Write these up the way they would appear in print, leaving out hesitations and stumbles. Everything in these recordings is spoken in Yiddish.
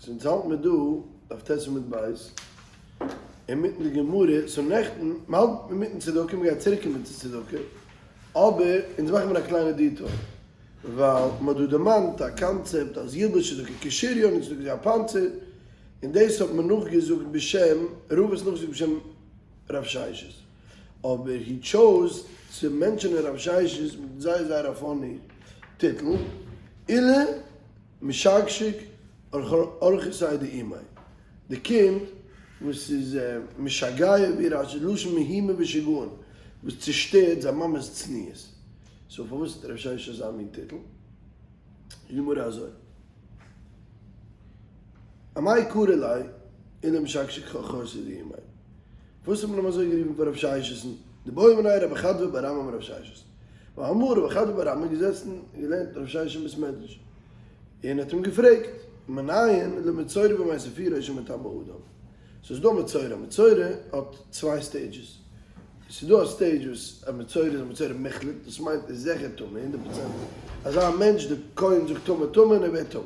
אונז האלט מיר דא דף ט' עמוד ב', אינמיטן די גמרא, so נעכטן, מ'האלט אינמיטן צדקה, מ'גייט צוריק קומען צו צדקה, אבער אונז מאכן מיר א קליינע detour, ווייל מ'האט דא דערמאנט א קאנצעפט אז ילבש צדקה כשריון און צדקה איז א פאנצער, און דאס האט מען נאכגעזאגט בשם, רב האט עס נאכגעזאגט בשם רב ששת, אבער he chose צו mention ען רב ששת מיט זייער זייער א funny טיטל, עולא משגשג אורחתיה דאימיה, די קינד וואס איז משגע ווי רש"י לשון מהומה ושיגעון, וואס צושטערט זיין מאמע'ס צניעות. so פארוואס האט רב ששת אזא מין טיטל? איז די גמרא אזוי, אמאי קרי ליה עולא משגשג אורחתיה דאימיה, פארוואס האט מען אים אזוי גערופן פאר רב ששת'ן, דבעא מיניה רב חדוה בר אמי מרב ששת, ווייל אמאל רב חדוה בר אמי געזעצן און געלערנט רב ששת אין בית מדרש, און האט אים געפרעגט, מנין למצורע בימי ספירה שמטמא אדם? ס'איז דא מצורע, מצורע האט צוויי stages, ס'איז דא א stage וואס א מצורע איז א מצורע מוחלט, דאס מיינט ער איז זיכער טמא, הונדערט פראצענט, אזא מענטש די כהן זאגט טמא טמא און ער ווערט טמא,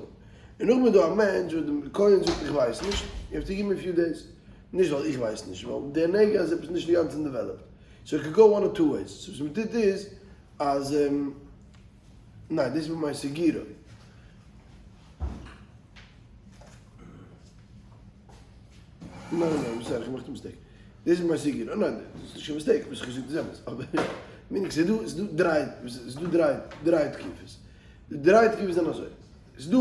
און נאכדעם איז דא א מענטש וואס די כהן זאגט איך ווייס נישט, you have to give me few days, נישט ווייל איך ווייס נישט, ווייל דער נגע איז עפעס נישט אינגאנצן developed, so it could go one of two ways, so וואס מ'טוט איז אז ניין דאס איז בימי סגירו. ניין ניין sorry איך מאך די mistake. דאס איז בימי סגירו. ניין דאס איז נישט קיין mistake וואס איך האב געזאגט איז אמת. אבער meaning ס'איז דא ס'איז דא דריי ס'איז דא דריי דריי תקופות. די דריי תקופות זענען אזוי. ס'איז דא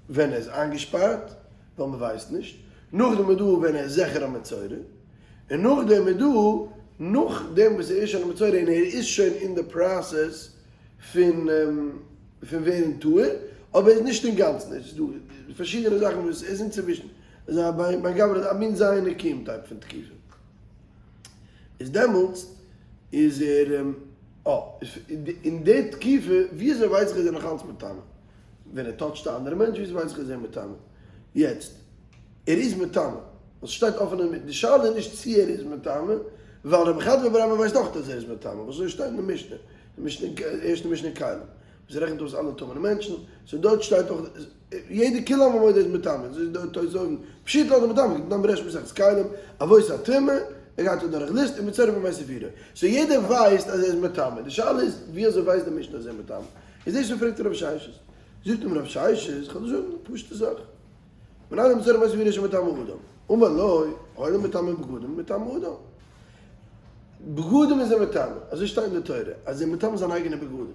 ווען ער איז איינגעשפארט ווייל מ'ווייסט נישט. נאכדעם איז דא ווען ער איז זיכער א מצורע. און נאכדעם איז דא נאכדעם וואס ער איז שוין א מצורע און ער איז שוין אין די process פון פון ווערן טהור, אבער ער איז נישט אינגאנצן, עס איז דא פארשידענע זאכן וואס ער איז אינצווישן, איז א ביי גברא א מין ז' נקיים type פון תקופה, איז דעמאלטס איז ער אה, אין די תקופה ווי אזוי ווייס איך איז ער נאך אלץ מטמא? ווען ער touch ט א אנדערע מענטש ווי אזוי ווייס איך איז ער מטמא? יעצט ער איז מטמא, ווייל ס'שטייט אפען אין די שאלה איז נישט צו ער איז מטמא, ווייל רבי חדוה בר אמי ווייסט אויך אז ער איז מטמא, ווייל אזוי שטייט אין די משנה, די משנה ערשטע משנה אין כלים, וואס רעכנט אויס אלע טמא'נע מענטשן, so דארט שטייט אויך יעדער כולי עלמא מודה איז מטמא, אזוי איז דארט תוס' אויבן, פשיטא אז ער מטמא, געבט נאמבער ערשט מסכת כלים, אבות הטומאה, ער גייט אדורך ליסט און מצורע בימי ספירה, so יעדער ווייסט אז ער איז מטמא, די שאלה איז ווי אזוי ווייסט די משנה אז ער איז מטמא, איז דאס וואס פרעגט רב ששת, זאגט אים רב ששת, כ'וועל דיר זאגן א פשוטע זאך, מנין למצורע בימי ספירה שמטמא אדם, אמר לו, הואיל ומטמא בגדים, מטמא אדם. בגדים איז ער מטמא, אזוי שטייט אין די תורה, אז ער איז מטמא זיין אייגענע בגדים.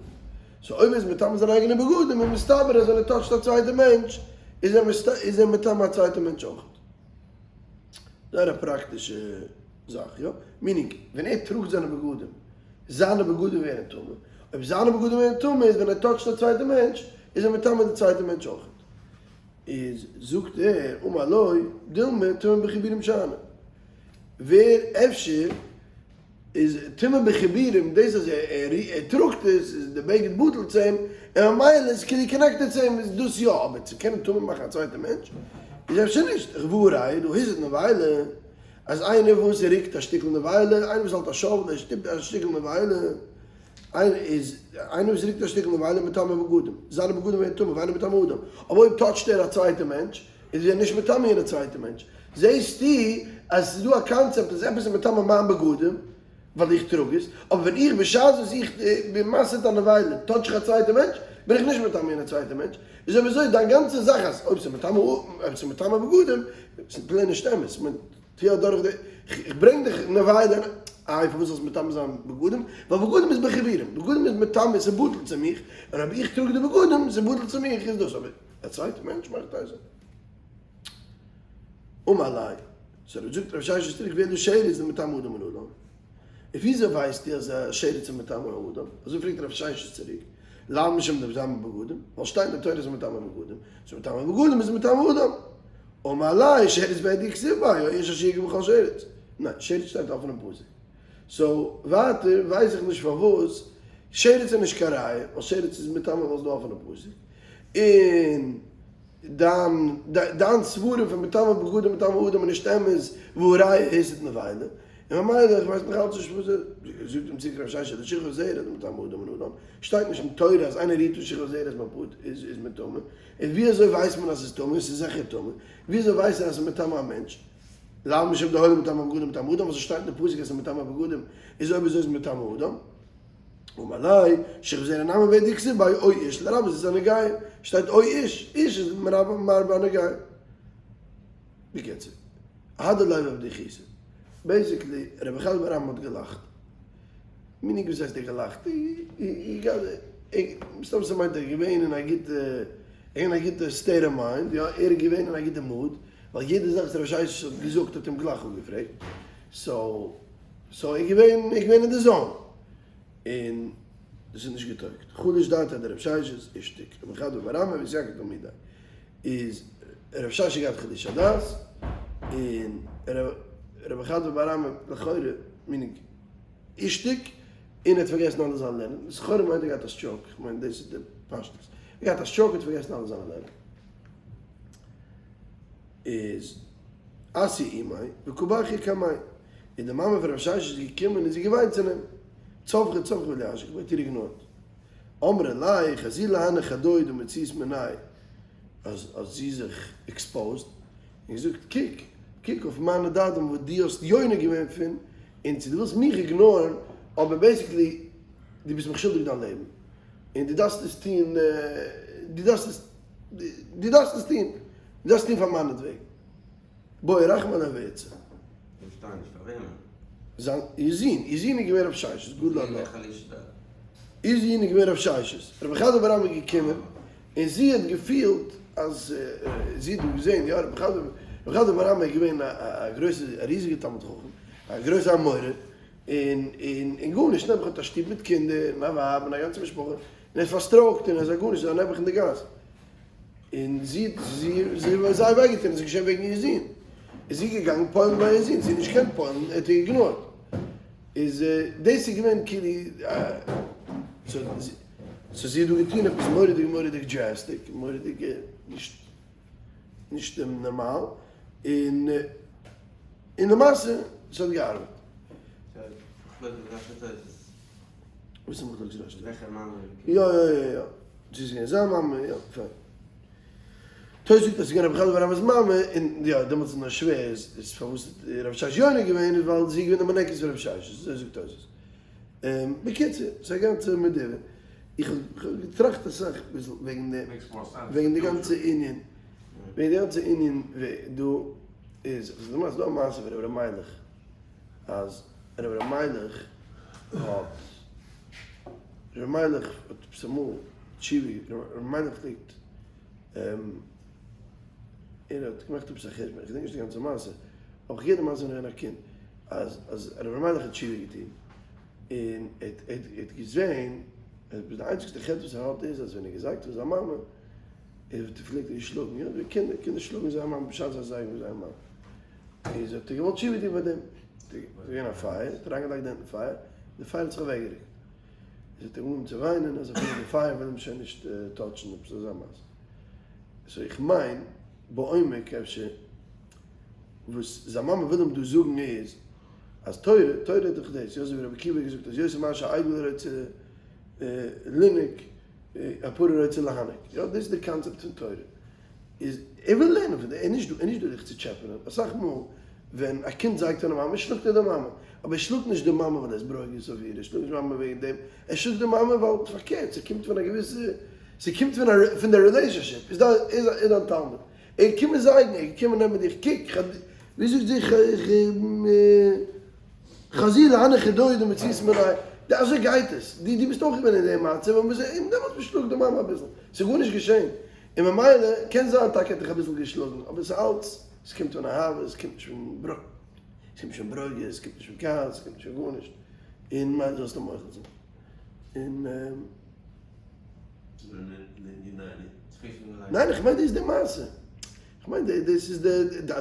so אויב ער איז מטמא זיין אייגענע בגדים איז מסתבר אז ווען ער touch ט א צווייטע מענטש איז ער איז ער מטמא א צווייטע מענטש אויך. זייער א פראקטישע זאך, יא? meaning, ווען ער טראגט זיינע בגדים, זיינע בגדים ווערן טמא, אויב זיינע בגדים ווערן טמא איז ווען ער touch ט א צווייטע מענטש איז ער מטמא די צווייטע מענטש אויך. איז זאגט ער, אמר לו, דילמא טומאה בחיבורים שאני. ווער אפשר איז טומאה בחיבורים, דאס אז ער טראגט עס איז די בגד בטל צו אים, און ממילא איז כאילו connected צו אים איז דאס יא, אבער צו קענען טמא מאכן א צווייטע מענטש איז אפשר נישט, והא ראיה דהא הסיט נבילה, אז איינער וואס רוקט א שטיקל נבילה, איינער וואס האלט א shovel ער שטופט א שטיקל נבילה, איז איינער וואס רוקט א שטיקל נבילה מטמא בגדים, זיינע בגדים ווערן טמא ואינו מטמא אדם, אבער אויב touch ט ער א צווייטע מענטש איז ער נישט מטמא יענע צווייטע מענטש, זעהסטו אז עס איז דא א קאנצעפט אז עפעס איז מטמא מיין בגדים ווייל איך טראג עס, אבער ווען איך בשעת וואס איך בין מסיט א נבילה touch איך א צווייטע מענטש בין איך נישט מטמא יענע צווייטע מענטש, איז אויב אזוי דיין גאנצע זאך אז אויב ס'איז מטמא אויב ס'איז מטמא בגדים איז plain נישט אמת, מען טוה אדורך די, איך ברענג דיך נבילה, איי פארוואס זאלסט מטמא זיין בגדים? ווייל בגדים איז בחיבורים, בגדים איז מטמא ס'איז בטל צו מיך, און אויב איך טראג די בגדים ס'איז בטל צו מיך איז דאס אבער א צווייטע מענטש מאכט אזוי. אמר ליה, so זאגט רב ששת צוריק ואלא שרץ דמטמא אדם מנלן? און וויאזוי ווייסטו אז א שרץ איז מטמא אדם? אזוי פרעגט רב ששת צוריק, לאו משום דמטמא בגדים, ווייל שטייט אין די תורה אז מטמא בגדים, so מטמא בגדים איז מטמא אדם. אמר ליה, שרץ בהדיא כתיב ביה, או איש אשר יגע בכל שרץ. ניין, שרץ שטייט אפן אין פסוק. so ווייטער ווייס איך נישט פארוואס שרץ איז נישט קיין ראיה, ווייל שרץ איז מטמא ווייל ס'איז דא אפענע פסוק. און דיין דיין סברה פון מטמא בגדים מטמא אדם איז נישט אמת, והא ראיה הסיט נבילה. און ממילא איך ווייס נאך אלץ נישט וואס זאגט אים צוריק רב ששת די שכבת זרע איז מטמא אדם און אדם שטייט נישט אין תורה אז איינער רירט אן שכבת זרע איז מען פטור איז מען טמא און ווי אזוי ווייסט מען אז ס'איז טמא ס'איז זיכער טמא ווי אזוי ווייסט ער אז ס'איז מטמא א מענטש לאו משום דהואיל ומטמא בגדים מטמא אדם וואס עס שטייט אין די פסוק אז ס'איז מטמא בגדים איז אויב אזוי איז מטמא אדם אמר ליה שכבת זרע נמי בעדי כתיב ביה או איש לרבות את הנגעים שטייט או איש איש איז מרבה הנגעים בקיצור. אהדה ליה בבדיחותא. basically רבי חדוה בר אמי האט געלאכט. meaning וואס הייסט ער געלאכט? מסתם ס'מיינט ער איז געווען אין א גוטע אין א גוטע state of mind, יא ער איז געווען אין א גוטע mood, ווייל יעדע זאך וואס רבי ששת האט געזאגט האט אים גלייך אפגעפרעגט, so so ער איז געווען ער איז געווען אין די zone. און דאס איז נישט געטויגט. חלש דעתיה דרב ששת אישתיק רבי חדוה בר אמי ואתייקר תלמידיה. איז רב ששת געהאט חידוש הדעת, און רבי חדוה בר אמי לכאורה meaning אישתיק, און ער האט פארגעסן אלע זיינע לערנען, לכאורה מיינט ער געהאט א stroke, איך מיין דאס איז די פשטות, ער געהאט א stroke האט פארגעסן אלע זיינע לערנען. איז אתיא אימיה וקא בכיא קמיה, איז די מאמע פון רב ששת איז געקומען און זי געוויינט צו אים, צווחא צווחא ולא אשגח ביה, האט איר ignore ט. אמרה ליה חזי להנך חדוי דמציאת מיניה, אז האט זי זיך exposed און געזאגט קוק, קוק אויף מיינע דדים וואס דו האסט יונק געווען פון, און צו דו ווילסט מיך ignore ן, אבער basically דו ביסט מיך שולדיג דיין לעבן, און דו דארפסט עס טון, דו דארפסט עס, דו דארפסט עס טון, דו דארפסט טון פאר מיינעטוועגן. בעי רחמי עליה ויתסר. פארשטיי נישט, פאר וועמען? זיין איר זון, איר זון איז געווען רב ששת, גדול הדור. איר זון איז געווען רב ששת. רבי חדוה בר אמי איז געקומען, און זי האט געפילט אז זי האט דא געזען, יא, רבי חדוה, רבי חדוה בר אמי איז געווען א גרויסע, א ריזיגע תלמיד חכם, א גרויסע אמורא, און און און גארנישט, נעבעך האט א שטוב מיט קינדער, און א ווייב, און א גאנצע משפחה, און ער איז פאר stroke ט, און ער איז א גארנישט, ער איז א נעבעך אין די גאס. און זי האט זי האט זייער וויי געטון, עס איז געשען וועגן איר זון, איז זי געגאנגען פועל'ן ביי איר זון, זי האט נישט געקענט פועל'ן, ער האט איר ignore ט, איז דאס איז געווען כאילו, so זי האט דא געטון עפעס מורא'דיג מורא'דיג drastic, מורא'דיג נישט נישט נארמאל, און און למעשה עס האט געארבעט. וואס איז מחלוקת רש"י? יא יא יא יא. זי איז געווען זיין מאמע, יא, פיין. תוס' זאגט אז ס'איז געווען רבי חדוה בר אמי'ס מאמע, און יא, דעמאלטס איז נאר שווער, איז איז פארוואס איז רב ששת יונק געווען, איז ווייל זי איז געווען די מנקת פון רב ששת, אזוי זאגט תוס'. בקיצור, ס'איז א גאנצע מדובר. איך האב געטראכט אסאך ביסל וועגן די, וועגן די גאנצע ענין, וועגן די גאנצע ענין דא איז, ס'איז דא א מעשה פון רבי ר' מיילעך, אז רבי ר' מיילעך האט רבי מיילעך האט עפעס אמאל תשובה רבי ר' מיילעך פלעגט ער האט געמאכט עפעס א חשבון איך געדענק נישט די גאנצע מעשה אבער איך געהערט די מעשה ווען איך בין א קינד אז אז רבי ר' מיילעך האט תשובה געטון און ער האט געזעהן אז די איינציגסטע חטא וואס ער האט איז אז ווען ער געזייגט פון זיין מאמע ער פלעגט איר שלאגן יא ווי קינדער קינדער שלאגן זייער מאמע בשעת זיי זייגן זייער מאמע. איז האט ער געוואלט תשובה טון פאר דעם, איז געווען א פייער, האט ער אריינגעלייגט די הענט אין פייער, די פייער האט זיך אוועקגערוקט, איז האט ער אנגעהויבן צו וויינען אז אפילו די פייער וויל אים שוין נישט touch ן, עפעס אזא מעשה. so איך מיין בעומק אפשר וואס זיין מאמע וויל אים דא זאגן איז, אז תורה, תורה איז דאך דאס, יא אזוי ווי רבי עקיבא האט געזאגט אז יותר מה שהעגל רוצה לינוק, הפרה רוצה להניק, יא דאס איז די קאנצעפט פון תורה. איז ער וויל לערנען פון דיר, ער איז נישט דא, ער איז נישט דא דיך צו טשעפענען, אסאך מאל ווען א קינד זייגט פאר די מאמע שלאגט ער די מאמע, אבער ער שלאגט נישט די מאמע ווייל ער איז ברוגז אויף איר, ער שלאגט נישט די מאמע וועגן דעם, ער שלאגט די מאמע ווייל פארקערט, ס'קומט פון א געוויסע, ס'קומט פון א, פון די relationship, איז דיין, איז איז דיין תלמיד, ער איז געקומען זייגן, ער איז געקומען נעמען דיך, קוק, כ'האב, ווי זאגט זי, כ כ חזי להנך דוי דמציאות מנין, די אזוי גייט עס, די די ביסט אויך געווען אין דעם מצב, און דעמאלטס מ'שלאגט די מאמע אביסל, ס'איז גארנישט געשען, און ממילא קען זיין טאקע האט דיך אביסל געשלאגן, אבער ס'איז אלץ, ס'קומט פון אהבה, ס'קומט נישט פון ברו, ס'קומט נישט פון ברוגז, ס'קומט נישט פון כעס, ס'קומט נישט פון גארנישט, און ממילא זאלסטו מוחל זיין. און. ניין איך מיין דאס איז די מעשה, איך מיין דאס איז די,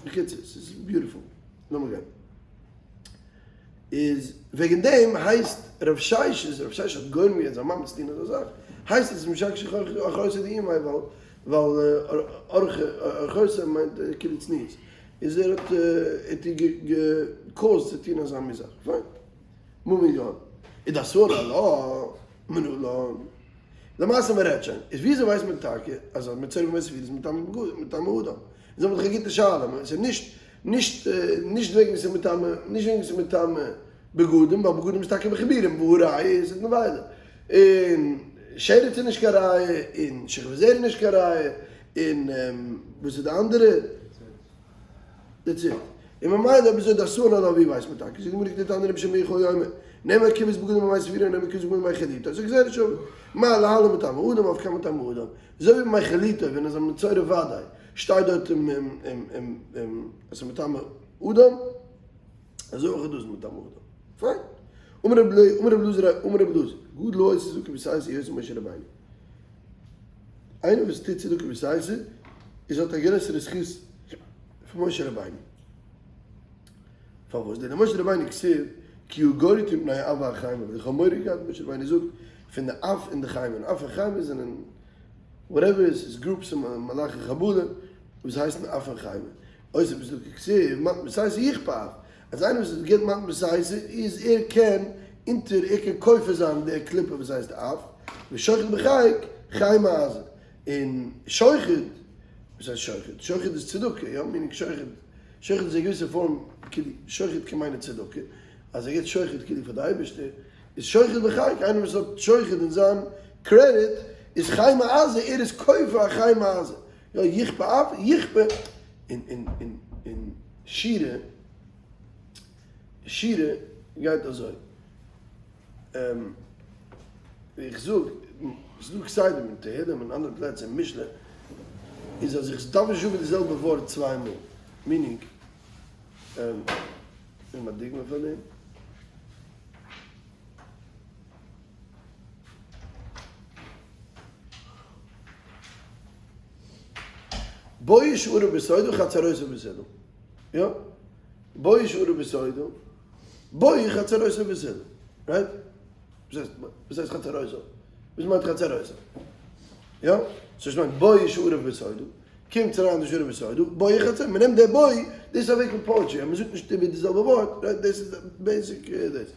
בקיצור ס'איז beautiful, לאמיר גיין. איז וועגן דעם הייסט רב ששת, רב ששת האט גורם געווען זיין מאמע צו טון אזא זאך, הייסט עס משכש אחותו דאימיה ווייל ווייל אורחותיה מיינט כאילו צניעות. איז ער האט האט איר גע caused צו טון אזא מין זאך. פיין. moving on. איז דאס אן א מנלן? למעשה מען רעדט שוין. איז וויאזוי ווייסט מען טאקע אז א מצורע בימי ספירה איז מטמא מטמא אדם? איז האבן דאך א גוטע שאלה. ס'איז נישט נישט נישט וועגן ס'איז מטמא נישט וועגן ס'איז מטמא בגדים ווייל בגדים איז טאקע בחיבורים והא ראיה איז נבילה. און שרץ איז נישט קיין ראיה און שכבת זרע איז נישט קיין ראיה און וואס איז די אנדערע? That's it. און ממילא אויב אזוי די אסור נאר ווי ווייסט מען טאקע? זאגט די גמרא כדתניא רבי שמעון בר יוחאי אומר, נאמר כבס בגדים בימי ספירה נאמר כבס בגדים בימי חליטה, אזוי גזירה שווה. מה להלן מטמא אדם אף כאן מטמא אדם. אזוי ווי בימי חליטה ווען עס איז א מצורע וודאי שטייט דארט עס איז מטמא אדם, אזוי אויך איז דאס מטמא אדם. פיין. אמר רבי אלעזר אמר רבי אלעזר, גדול העושה צדקה בסתר יותר ממשה רבינו. איינער וואס טוט צדקה בסתר איז האט א גרעסערע זכות פון משה רבינו. פארוואס? דער משה רבינו כתיב כי יגורתי מפני האף והחמה, ווייל איך האב מורא געהאט, משה רבינו זאגט, פון די אף און די חמה, און אף און חמה זענען whatever עס איז groups פון מלאכי חבלה וואס הייסן אף און חמה. עושה בצדקה כתיב מתן בסתר יכפה אף, אז איינער וואס גיבט מתן בסתר איז ער קען אונטער ער קען כופה זיין די קליפה וואס הייסט אף, ושוחד בחיק חמה עזה, און שוחד, וואס הייסט שוחד? שוחד איז צדקה, יא? meaning שוחד, שוחד איז א געוויסע פארם כאילו, שוחד קען מיינען צדקה, אז ער גיבט שוחד כאילו פאר די אייבערשטער, איז שוחד בחיק, איינער וואס האט שוחד אין זיין קרעדיט, איז חמה עזה, ער איז כופה א חמה עזה, יא יכפה אף, יכפה, אין אין אין אין שירה, שירה גייט אזוי. ווי איך זאג, ס'איז דא כסדר אין תהלים און אנדערע פלעצער אין משלי, איז אז איך דארף נישט זאגן די זעלבע ווארט צוויי מאל, meaning, נעם א דוגמא פאר דעם. בואי שערו בסודו חצרותיו בסודו. יא? בואי שערו בסודו. בואי חצרותיו בסדר, right? וואס הייסט חצרותיו? וואס מיינט חצרותיו? יא? סאו איך מיין בואי שעריו בסודו, קומט אריין די שעריו בסודו, בואי חצר, מען נעמט די בואי, דאס איז אוועק פון poetry, אז מען זאגט נישט איבער די זעלבע ווארט, right? דאס איז basic דאס.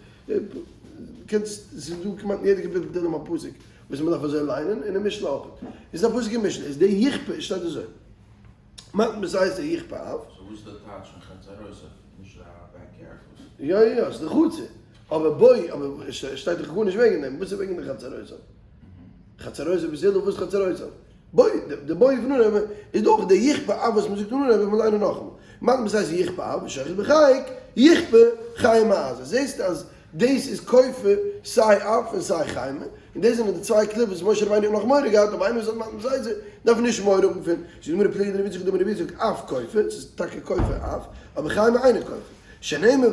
קענסט, ס'איז דא כמעט אין יעדע קאפיטל תהלים א פסוק וואס מען דארף אזוי ליינען, און אין משלי אויך. איז א פסוק אין משלי, איז די יכפה שטייט אזוי. מתן בסתר יכפה אף. so וואס איז די טייטש פון חצרותיו? נישט א backyard וואס? יא יא יא, ס'איז די חצר. אבער בוי, אבער עס שטייט דאך גארנישט וועגן דעם, וואס איז וועגן די חצרותיו? חצרותיו איז הלל, וואס חצרותיו? בוי, די בוי פון אנהייב איז דאך די יכפה אף וואס מ'זאגט אנהייב ווען מ'ליינען נאכאמאל. מתן בסתר יכפה אף, ושוחד בחיק, יכפה חמה עזה. זעסט אז דאס איז כופה סיי אף און סיי חמה, און דאס זענען די צוויי קליפות וואס משה רבינו האט נאך מורא געהאט, אבער איינער וואס האט מתן בסתר דארף נישט מורא האבן פון, זאגט די גמרא פליגא דרבי יצחק דאמר רבי יצחק אף כופה, ס'איז טאקע כופה אף, אבער חמה אינו כופה, שנאמר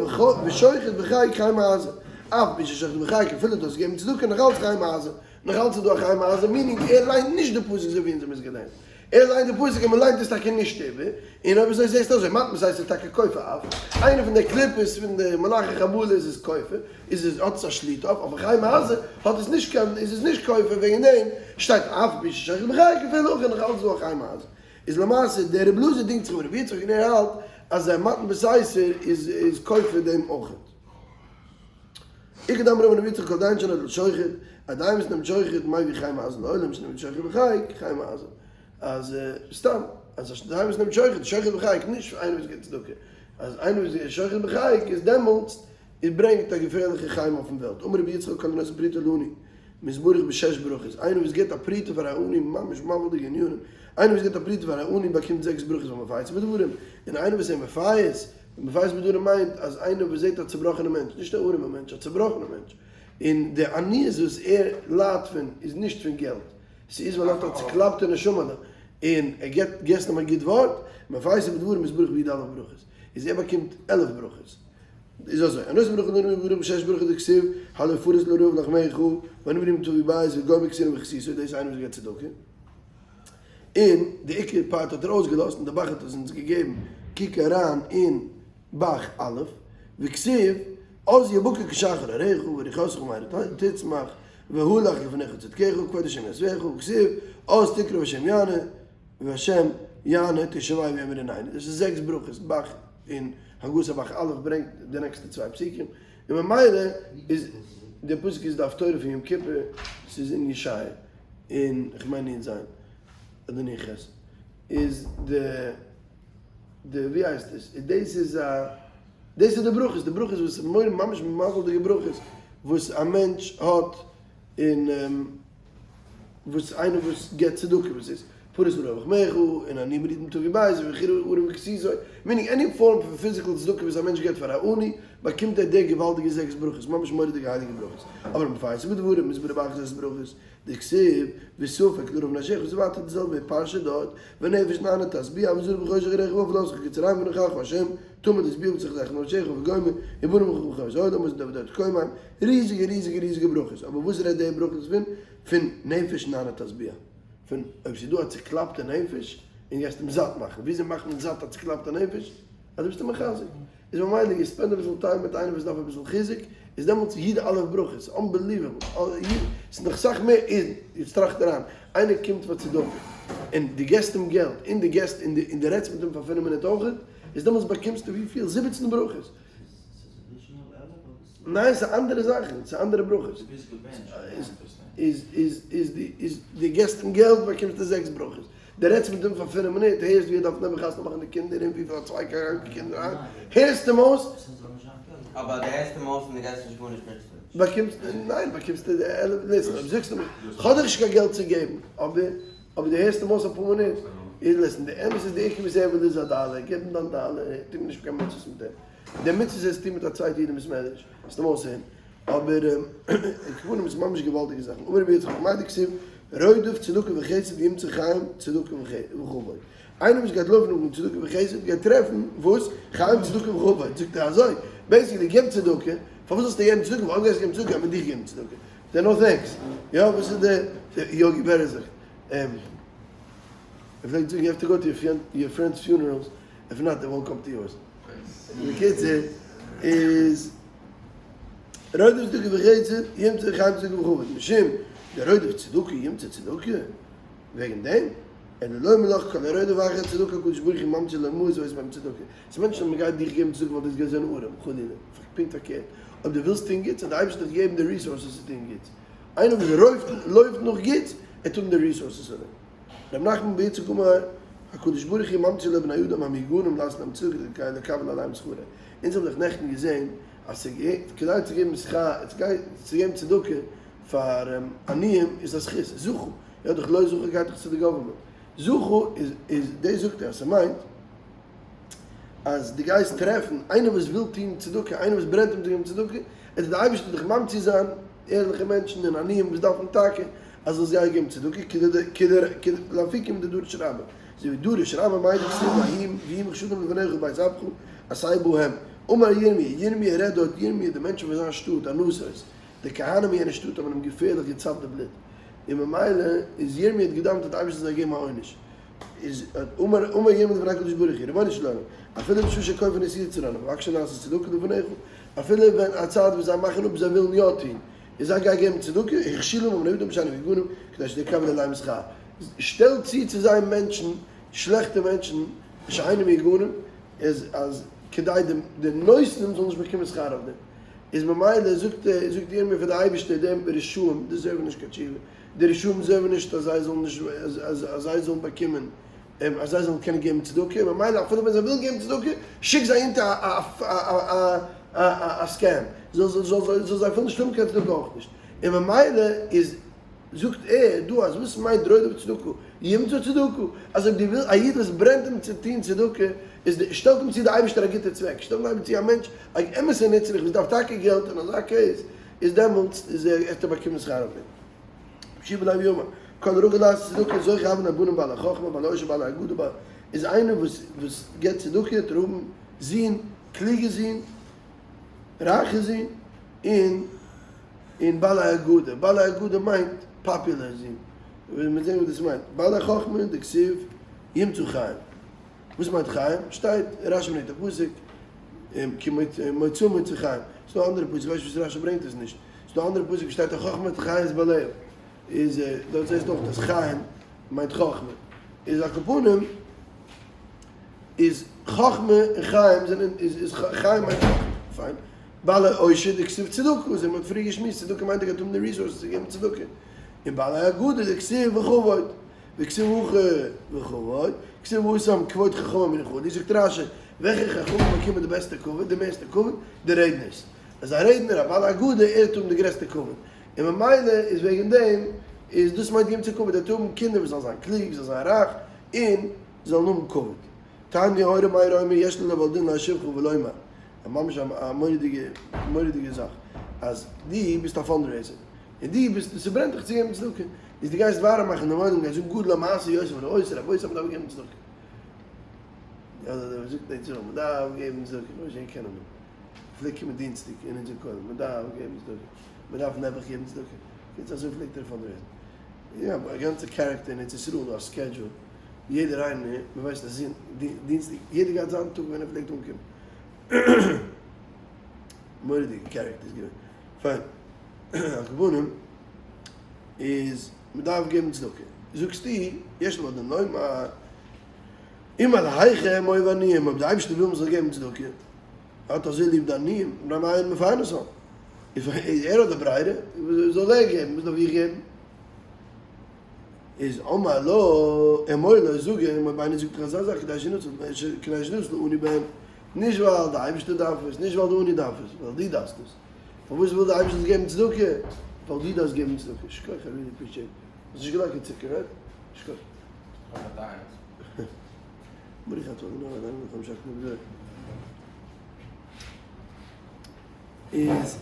ושוחט בחיק חמה עזה, אף מי ששוחט בחיק אפילו דאס געבן צדקה נאך אלץ חמה עזה, נאך אלץ איז דא א חמה עזה, meaning ער ליינט נישט די פסוק אזוי ווי אונז האבן עס געלערנט. ער ליינט די פסוק און מען ליינט עס טאקע נישט איבער, און אויב אזוי זעסטו אזוי מתן בסתר איז טאקע כופה אף, איינע פון די קליפות פון די מלאכי חבלה איז עס כופה, איז עס האט עס א שליטה אויף, אבער חמה עזה האט עס נישט קיין איז עס נישט כופה וועגן דעם שטייט אף מי ששוחט בחיק אפילו הכי נאך אלץ דא א חמה עזה. איז למעשה דער רבי אלעזר דינגט זיך מיט רבי יצחק און ער האלט אז מתן בסתר איז איז כופה דעם אויכעט. איכא דאמרי אמר רבי יצחק כל דיין שנוטל שוחד, א דיין וואס נעמט שוחד מביא חמה עזה לעולם שנעמט שוחד בחיק חמה עזה. אז סתם אז א דיין וואס נעמט שוחד, שוחד בחיק, נישט איינער וואס גיבט צדקה, אז איינער וואס גיבט שוחד בחיק איז דעמאלטס איז ברענגט א געפערליכע חמה אויפן וועלט. אמר רבי יצחק כל הנותן פרוטה לעני מתברך בשש ברכות, איינער וואס גיבט א פרוטה פאר א עני, ממש מבהיל'דיגע ענינים, איינער וואס גיבט א פרוטה פאר א עני באקומט זעקס ברכות והמפייסו בדברים, און איינער וואס איז מפייס, מפייס בדברים מיינט אז איינער וואס זעט א צובראכענע מענטש, נישט א ארימע מענטש, א צובראכענע מענטש, און די עניות וואס ער ליידט פון איז נישט פון געלט, ס'איז ווייל ער האט א צוקלאפטע נשמה'לע, און ער געבט געסט אים א גוט ווארט, מפייסו בדברים איז ברוך בי"א ברכות, איז ער באקומט 11 ברכות. איז אזוי, הנותן ברכה לעני מתברך בשש ברכות דכתיב, הלא פרוס לרעב לחמך, ועניים תביא בית, וגומר כסותם וכסיתו, דאס איז איינער וואס געבט צדקה. און די עיקר part האט ער אויסגעלאזט און די ב"ח האט עס אונז געגעבן, קוק אריין אין ב"ח א', וכתיב, אז יבקע כשחר אורך ורוחתך מהרה תצמח, והלך לפניך צדקך, כבוד השם יעזבך, וכתיב, אז תקרא והשם יענה. והשם יענה תשמעון ויאמר הנני, דאס איז זעקס ברכות, ב"ח אין הגהות הב"ח א' ברענגט די נעקסטע צוויי פסוקים, און ממילא איז די פסוק איז די הפטורה פון יום כיפור, ס'איז אין ישעיה, אין כ'מיין נ ז אדער נ ח, איז די די ווי הייסט עס, איז דאס איז א דאס איז די ברכות, די ברכות וואס מורא ממש מזל'דיגע ברכות וואס א מענטש האט און וואס איינער וואס געבט צדקה וואס איז פרס מרוב רחמיך און אני מרידים תביא בית ובחיר ערום וכסיסו, meaning any form פון physical צדקה וואס א מענטש געבט פאר א עני באקומט ער די געוואלדיגע זעקס ברכות, ממש מורא'דיגע הייליגע ברכות, אבער מפייס בדברים איז ברבח זעקס ברכות, דכתיב וספק לרוב נשיך וואס איז ווייטער די זעלבע פרשה דארט, ונפש נענה תשביע וזרע בחושך יראה ואפלתך כצהרים ונוכח ה' תמיד השביע וצחתך נפשך וגומר ובנים לך בחיות העולם וואס דוד האט קוים איין ריזיגע ריזיגע ריזיגע ברכות אבער וואס רעדט די ברכות פון? פון נפש נענה תשביע פון אויב ס'איז דא א צוקלאפטע נפש און גייסט אים זאט מאכן וויאזוי מאכט מען זאט א צוקלאפטע נפש? אז דו ביסט אים מחזק איז ממילא you spend אביסל time מיט איינעם וואס דארף אביסל חיזוק איז דעמאלטס י א ברכות unbelievable ס'איז נאך סאך מער איז יעצט טראכט אריין איינער קומט פאר צדקה און דו געסט אים געלט און דו געסט און דו רעדסט מיט אים פאר פינף מינוט אויכעט איז דעמאלטס באקומסטו וויפיל? זיבעצן ברכות. ניין ס'איז אנדערע זאכן, ס'איז אנדערע ברכות. איז איז איז די איז די געסט אים געלט באקומסטו זעקס ברכות. די רעדסט מיט אים פאר פינף מינוט הערסט ווי ער דארף נעבעך חתונה מאכן די קינדער און וויפיל האט צוויי קראנקע קינדער היינט, הערסט אים אויס. אבער די הערסט אים אויס און די גייסט נישט גארנישט קריגסטו נישט. באקומסט ניין באקומסטו עלף listen אויב זאגסטו מיר כ'האב דיך נישט קיין געלט צו געבן אבער אבער דו הערסט אים אויס אפאר מינוט, איז listen, די אמת איז די עיקר וואס ער וויל איז א דאלער, געב אים דיין דאלער, טו מיר נישט קיין מצוות מיט אים, די מצוות וועסטו טון מיט א צווייטע איד אין בית מדרש, וועסט אים אויסהערן, אבער עקבנים איז ממש געוואלדיגע זאכן, אמר רבי יצחק מאי דכתיב רודף צדקה וחסד ימצא חיים צדקה וכבוד, איינער וואס גייט לויפן נאך צדקה וחסד גייט טרעפן וואס? חיים צדקה וכבוד, זאגט ער אזוי, basically געב צדקה, פארוואס זאלסטו געבן צדקה, ווייל אויב גייסטו געבן צדקה גייט מען דיך געבן צדקה, זיי no thanks. יא וואס איז די יוגי בערער זאגט ער פלעגט זאגן you have to go to your friends funerals if not they won't come to yours. בקיצור איז רודף צדקה וחסד ימצא חיים צדקה וכבוד משום דרודף צדקה ימצא צדקה וועגן דעם אלא לומר לך כל הרודף אחר צדקה הקדוש ברוך הוא ממציא לו מעות ועושה בהם צדקה ס'מיינט נישט אז מ'גייט דיך געבן צדקה ווייל דו האסט געזען ארעם חלילה פונקט פארקערט אויב דו ווילסט טון גוטס וועט די אייבערשטער דיך געבן די resources צו טון גוטס. איינער וואס לויפט לויפט נאך גוטס, ער וועט האבן די resources פאר דעם. ר' נחמן בר יצחק אמר, הקדוש ברוך הוא ממציא לבני אדם המהוגנים לעשות להם צדקה כדי לקבל עליהם שכרה. אונז האבן דאך נעכטן געזען אז ס'כדאי צו געבן שכר, צו געבן צדקה פאר עניים איז א זכות, זכו, יא דאך לא זכו גייט דאך צו די government, זכו איז איז דאס זאגט ער אז ס'מיינט, אז דו גייסט טרעפן איינער וואס וויל טון צדקה, איינער וואס ברענט אים צו געבן צדקה, עס וועט די אייבערשטער דיך ממציא זיין ערליכע מענטשן און עניים וואס דארפן טאקע אז זאלסט זיי געבן צדקה, כדי לאפוקי מדדורש רבה, אזוי ווי דורש רבה מאי דכתיב ויהי מחשבים לפניך ובית אבך עשה בהם, אמר ירמי', ירמי' רעדט דארט ירמי' די מענטשן פון זיין שטאט ענתות, די כהנים אין יענע שטאט האבן אים געפערליך געצאפט די בלוט, און ממילא איז ירמי' האט געדאווענט אז די אייבערשטער זאל זיי געבן א עונש. איז אמר אמר ירמי' לפני הקדוש ברוך הוא, רבונו של עולם, אפילו בשעה שכופין את יצרן, ומבקשין לעשות צדקה לפניך, אפילו ווען א צייט וואס זיי מאכן אפ זיי ווילן יא טון, און זיי גייען געבן צדקה, הכשילם בבני אדם שאינם מהוגנים, כדי שלא יקבל עליהם שכר. שטעל צו צו זיי מענטשן, שלעכטע מענטשן, שאינם מהוגנים, איז אז כדי די די נותנים זאלן נישט באקומען שכר אויף דעם. איז ממילא זאגט זאגט ירמי' פאר די אייבערשטער, די רשעים deserve ן נישט קיין תשובה. די רשעים זעהן נישט אז זיי זאלן נישט אז זיי זאלן באקומען אז זיי זאלן קענען געבן צדקה, ממילא אפילו ווען זיי ווילן געבן צדקה, שיק זיי אונטער א scam, זאל זיי אפילו נישט האבן קיין צדקה אויך נישט, און ממילא איז זאגט ער דא אז וואס מיינט רודף צדקה, ימצא צדקה, אז אויב דו ווילסט א איד וואס ברענט אים צו טון צדקה, איז שטעלט אים צו די אייבערשטער א גוטע צוועק, שטעלט אים צו א מענטש א אמת'ע נצרך וואס דארף טאקע געלט אין אזא case, איז דעמאלטס איז ער וועט ער באקומען שכר אויף דעם. רבי יהושע בן לוי אמר, כל הרגיל לעשות צדקה זוכה הויין לו בנים בעלי חכמה בעלי עושר בעלי אגדה בעלי איז איינער וואס וואס געבט צדקה וועט ער האבן זין, קלוגע זין, רייכע זין, און און בעלי אגדה, בעלי אגדה מיינט popular זין, וועט מען זען וואס דאס מיינט, בעלי חכמה דכתיב ימצא חיים. וואס מיינט חיים? שטייט, רשי ברענגט א פסוק, כי מוצא מוצא חיים. ס'דא אנדערע פסוק, כ'ווייס נישט וואס רשי ברענגט עס נישט. ס'דא אנדערע פסוק וואס שטייט החכמה תחיה את בעליה. איז דארט זעסטו אויך אז חיים מיינט חכמה. איז על כל פנים איז חכמה און חיים זענען איז איז חיים מיינט חכמה, פיין. בעלי עושר דכתיב צדקה, אזוי מ'האט פריער געשמועסט, צדקה מיינט ער גייט האבן די resources צו געבן צדקה. און בעלי אגדה דכתיב וכבוד, וכתיב הכא וכבוד, כתיב התם כבוד חכמים ינחלו, זאגט רשי, וועלכע חכמים באקומען די בעסטע כבוד, די מערסטע כבוד? די רעדנערס. אז א רעדנער, א בעל אגדה, ער וועט האבן די גרעסטע כבוד. און ממילא איז וועגן דעם איז דאס מיינט געבן צו כבוד, ער וועט האבן קינדער וואס זאלן זיין קלוג, זאלן זיין רייך, און זאלן האבן כבוד. תניא היה ר' מאיר אומר יש לבעל דין להשיבך ולומר, א ממש א מורא'דיגע מורא'דיגע זאך, אז דו ביסט א fundraiser, און דו ביסט, ס'ברענט דיך צו געבן צדקה, איז דו גייסט ווארעם מאכן דעם עולם, גייסט זאגן גדול המעשה יותר מן העושה, רבותי מ'דארף געבן צדקה. יא אזוי ווי מ'זאגט אין ארץ ישראל, מ'דארף געבן צדקה, כ'ווייס נישט ווער קען אים. פלעגט קומען דינסטאג אין אונזער כולל, מען דארף געבן צדקה, מען דארף נעבעך געבן צדקה, קיצור אזוי פלעגט ער fundraise ן, יא א גאנצע character אין ארץ ישראל דא א schedule, יעדער איינער, מען ווייסט אז דינסטאג, יעדער געהאט זיין טאג ווען ער פלעגט אנקומען, מורא'דיגע character איז געווען, פיין, על כל פנים איז מען דארף געבן צדקה, זאגסטו יש לו דעם לומר, אם אלהיכם אוהב עניים, אויב די אייבערשטער וויל מען זאל געבן צדקה, ער האט אזוי ליב די עניים, ר' מאיר מפרנסם, איז ער האט די ברירה, זאל ער געבן, וואס דארף איך געבן? איז אמר לו, אמור לו, זאג אים, אויב איינער זאגט דיך אזא זאך, כדי שנצל, כדי שנצל עני בהם, נישט ווייל די אייבערשטער דארף עס, נישט ווייל די עני דארף עס, ווייל דו דארפסט עס. פארוואס וויל די אייבערשטער זאלסט געבן צדקה? ווייל דו דארפסט געבן צדקה. שכוח, I really appreciate. האסט נישט געלייגט קיין צוקער, right? שכוח. כ'האב א diet. ברוך אתה אדוני אלוהינו מלך העולם שהכל נהיה בדברו. איז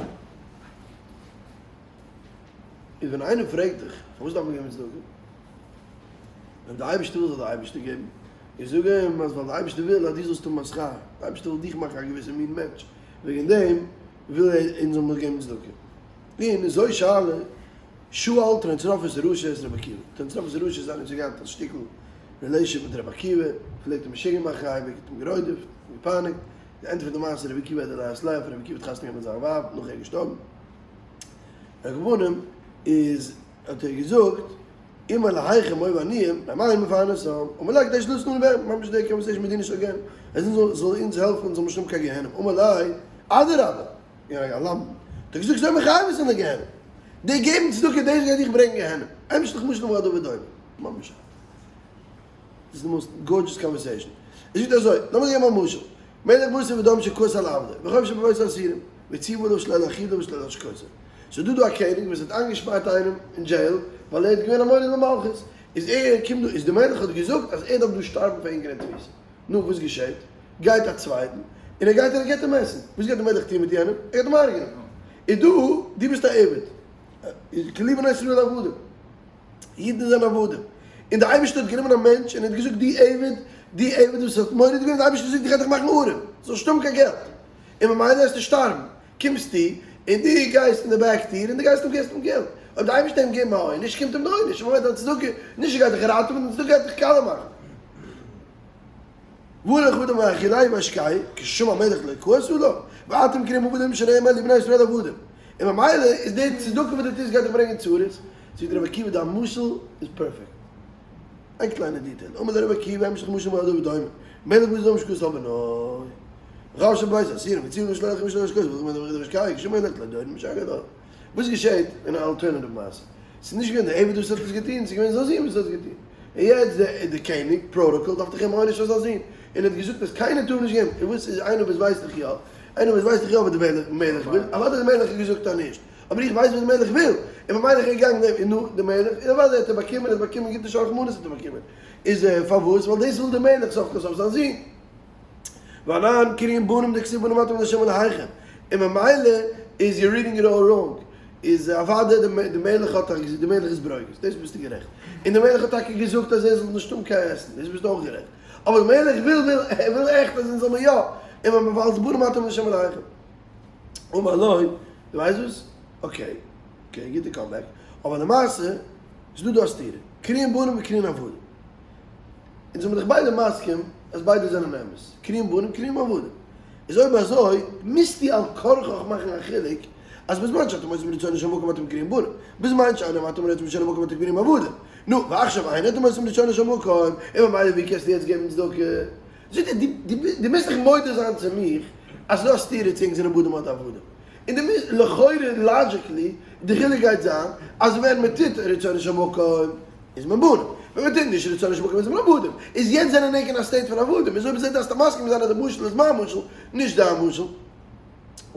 איז ווען איינער פרעגט דיך פארוואס דארף מען געבן צדקה? אויב די אייבערשטער וויל זאל די אייבערשטער געבן. איך זאג אים אז ווייל די אייבערשטער וויל אז דו זאלסט האבן א שכר, די אייבערשטער וויל דיך מאכן א געוויסע מין מענטש, וועגן דעם וויל ער אונז זאל מיר געבן צדקה. און זוי שאלה שאל טרנצרופוס הרשע את רבי עקיבא, טרנצרופוס הרשע איז איינער וואס האט געהאט א שטיקל relationship מיט רבי עקיבא, פלעגט אים משוגע מאכן אייביג, האט אים גערודפ'ט, געפייניגט, די ענד פון די מעשה רבי עקיבא האט די last laugh, רבי עקיבא האט חתונה געהאט מיט זיין ווייב נאך ער איז געשטארבן, על כל פנים איז האט ער געזאגט אם אלהיכם אוהב עניים, למה מפרנסם, אמר ליה כדי שנתן לנו בהם, ממש די conversation מיט די נישט אגעין, אז אונז זאל אונז העלפן אונז זאל נישט האבן קיין גיהנום, אמר ליה אדרבה, יא א למדן, האט ער געזאגט זיי מחייב עס אין די גיהנום, די געבן צדקה דאס גייט דיך ברענגען גיהנום, אמשך משל למה הדבר דומה, ממש דאס איז די most gorgeous conversation, ער זאגט אזוי, לאמיר געבן א משל, מלך בשר ודם שכעס על עבדו, וחובשו בבית האסורים, וציוה עליו שלא להאכילו ושלא להשקותו, ס'איז דא דא א קעניג וואס האט איינגעשפארט איינעם אין jail ווייל ער האט געווען א מורד במלכות, איז ער קומט דא, איז די מלך האט געזאגט אז ער דארף דא שטארבן פאר הונגער אין תפיסה, נו וואס געשעט? גייט א צווייטן און ער גייט און ער געט אים עסן, וואס גייט די מלך טון מיט יענעם? ער גייט אים הרג'נען. איז דא, דו ביסט א עבד, כאילו בני ישראל עבדים, אידן זענען עבדים, און די אייבערשטער האט גענומען א מענטש און ער האט געזאגט דו עבד, דו עבד וואס האט מורד געווען, די אייבערשטער זאגט איך גיי דיך מאכן ארעם, זאלסט נישט האבן קיין געלט, און ממילא וועסטו שטארבן, קומסטו און דו גייסט אין די back טיר און דו גייסט אים געבסט אים געלט, אויב די אייבערשטער אים געבן א עונש קומט אים די עונש, און ממילא דיין צדקה, נישט ער גייט דיך ראטעווען, דיין צדקה גייט דיך קאלע מאכן. והלך אדם והאכילהו והשקהו, כששמע המלך לא כעס עליו, ואתם קרויים עבדים שנאמר לי בני ישראל עבדים. און ממילא איז די צדקה וואס דו טוסט גייט דיך ברענגען צרות, זאגט רבי עקיבא דיין משל איז perfect. איין קליינע detail, אמר לרבי עקיבא המשך משל מה הדבר דומה, מלך בית דוד שכעס על בנו, וחבשו בבית האסורים, וציוה עליו שלא להאכילו ושלא להשקותו, והלך אדם והשקהו, כששמע המלך לא דומה משגע לו. וואס געשעט אין א alternative מעשה? ס'איז נישט געווען די עבד וואס האט עס געטון, ס'איז געווען זיין זון וואס האט עס געטון. און יעצט די קעניג, protocol, דארף דאך אים עונש פאר זיין זון. און ער האט געזאגט אז קיינער טאר נישט געבן. און וואס איז איינער וואס ווייסט דאך יא? איינער וואס ווייסט דאך יא וואס די מלך וויל? אוודאי די מלך האט געזאגט אז נישט. אבער איך ווייס וואס די מלך וויל. און ממילא איז ער געגאנגען דעם. און נו, די מלך, און אוודאי האט ער באקומען, ער האט באקומען גוטע שלח מנות האט ער באקומען. איז פארוואס? ווייל דאס וויל די מלך סוף כל סוף זיין זון. ואנן קרויין בנים דכתיב בנים אתם לה' אלהיכם, און ממילא איז you're reading it all wrong, איז אוודאי די מלך האט טאקע געזאגט, די מלך איז ברוגז, דאס ביסטו גערעכט, און די מלך האט טאקע געזאגט אז ער זאל נישט האבן קיין עסן, דאס ביסטו אויך גערעכט, אבער די מלך וויל וויל ער וויל עכט אז אונז זאל מיר יא, און מען ווייל בנים אתם לה' אלהיכם. אמר לו, דו ווייסט וואס? okay, okay, גוטע comeback, אבער למעשה איז דא דא א סתירה, קרויין בנים וקרויין עבדים. אונז זעמיר דאך ביידע מסכים אז ביידע זענען אמת, קרויין בנים קרויין עבדים. איז אויב אזוי מוזטו על כרחך מאכן א חילוק אז בזמן שאתם עושים רצונו של מקום אתם קרויין בנים, בזמן שאינם אתם רוצים רצונו של מקום אתם קרויין עבדים. נו, ועכשיו אין אתם עושים רצונו של מקום, און ממילא ווי קענסטו יעצט געבן צדקה? זאגט ער, דו מוזט דאך מודה זיין צו מיך אז ס'איז דא א סתירה צו ענק זענען בנים אדער עבדים. און דו מוזט, לכאורה logically, די חילוק גייט זיין אז ווען מען טוט רצונו של מקום איז מען בנים, ווען מען טוט נישט רצונו של מקום איז מען עבדים. איז יעצט זענען ענק אין א state פון עבדים, איז אויב אזוי דארפסטו מסכים זיין אז די משל איז מיין משל, נישט דיין משל.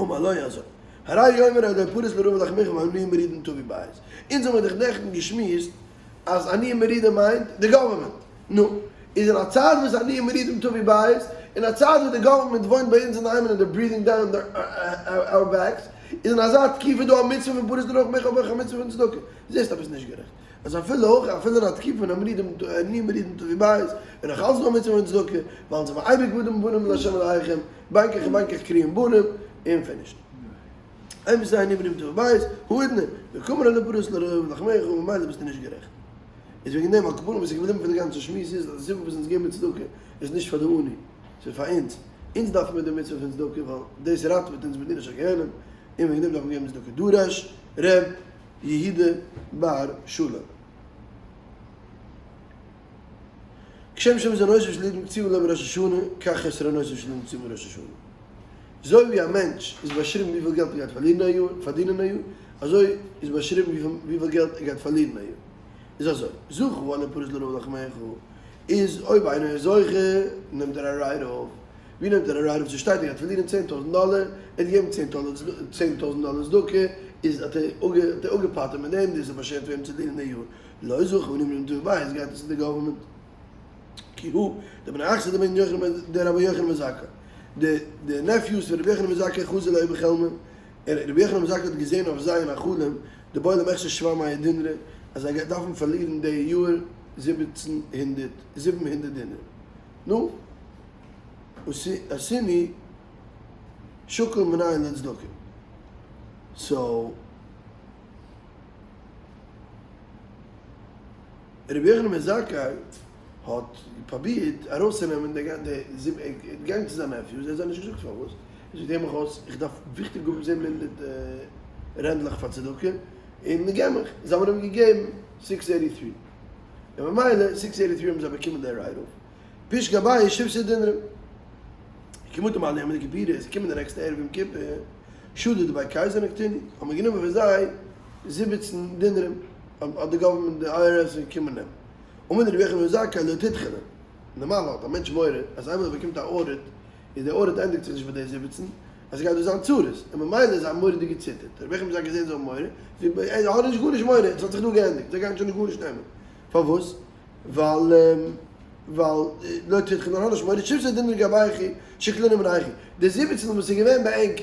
אמר לו אזוי, הרי יאמר הלא פרס לרעב לחמך ועניים מרודים תביא בית. אונז האמיר דאך נעכטן געשמועסט אז עניים מרודים מיינט די government. נו, איז אין א צייט וואס עניים מרודים תביא בית, אין א צייט וואס די government וואוינט ביי אונז אינדערהיים און they're breathing down our backs, איז אין אזא תקופה דא א מצוה פון פרס לרעב לחמך אבער אויך א מצוה פון צדקה. זעסט עפעס נישט גערעכט. אז אפילו אויך אפילו אין א תקופה פון עניים מרודים תביא בית, איז נאך אלץ דא א מצוה פון צדקה, ווייל אונז זעמיר אייביג בנים בנים לה' אלהיכם, בין כך ובין כך קרויים בנים, און finished. אימתי עניים מרודים תביא בית, האידנא, וקאמר הלא פרס לרעב לחמך, וממילא ביסטו נישט גערעכט. איז וועגן דעם על כל פנים וואס איז געבליבן פון די גאנצע שמועס איז אז די סיבה וואס אונז געבן צדקה איז נישט פאר די עני, ס'איז פאר אונז, אונז דארפן מיר די מצוה פון צדקה ווייל דאס ראטעוועט אונז מדינה של גיהנום, און וועגן דעם דארף מען געבן צדקה. דרש ר' יהודה בר שלום. כשם שמזונותיו של אדם קצובים לו בראש השנה, כך חסרונותיו של אדם קצובים בראש השנה. אזוי ווי א מענטש איז באשריבן וויפיל געלט ער גייט פארלירן א יאר, פארדינען א יאר, אזוי איז באשריבן וויפיל געלט ער גייט פארלירן א יאר. איז אזוי, זכה הלא פרס לרעב לחמך, איז אויב איינער איז זוכה, נעמט ער א write off. ווי נעמט ער א write off? ס'שטייט ער גייט פארלירן 10,000 דאלער, ער האט געגעבן 10,000 דאלער צדקה, איז האט ער אפגעפאטערט מיט דעם, דאס איז באשערט פאר אים צו דינען די יאר. לא זכה עניים מרודים תביא בית, גייט עס אין די government. כי הא דבני אחתיה דרבי יוחנן דרבי יוחנן בן זכאי, די די nephews פון רבי יוחנן בן זכאי חזו להו בחלמא, ער רבי יוחנן בן זכאי האט געזען אויף זיי אין א חלום דבעו למיחסר שבע מאה דינרי אז זיי דארפן פארלירן די יאר 1700 700 דינר, נו, עשיני שקל מנין לצדקה, so. רבי יוחנן בן זכאי האט פרובירט ארויסצונעמען די די זיבן, ער איז געגאנגען צו זיין nephews, ער האט זיי נישט געזאגט פארוואס, ער זאגט הער מיך אויס, איך דארף וויכטיג האבן 700 רענדלעך פאר צדקה, און געב מיך, זיי האבן אים געגעבן six eighty three, און ממילא six eighty three האבן זיי באקומען די write off, פיש גבאי שבסי דינרים, כמותו מעלה יום כיפור, עס איז געקומען די נעקסטע ערב יום כיפור, שדד ביי קייזער נקטיני, האט מען גענומען פון זיי 17 דינרים, האט די government די IRS געקומען נעמען. אמר רבי יוחנן בן זכאי לא תדחינן. נארמאל האט א מענטש מורא אז איינמאל ער באקומט א audit איז די audit ענדיגט זיך נישט ביי די 17, אז ס'גייט דא זיין צרות, און ממילא איז זיי מורא'דיג געציטערט. רבי יוחנן בן זכאי געזען זיי האבן מורא, זיי האבן נישט גארנישט מורא, עס האט זיך דא געענדיגט, זיי גייען שוין נישט גארנישט נעמען. פארוואס? ווייל ווייל לא תדחינן האט נישט מורא, שבסי דינרי גבייכו שקלינהו מינייכו. די 17 וואס איז געווען ביי ענק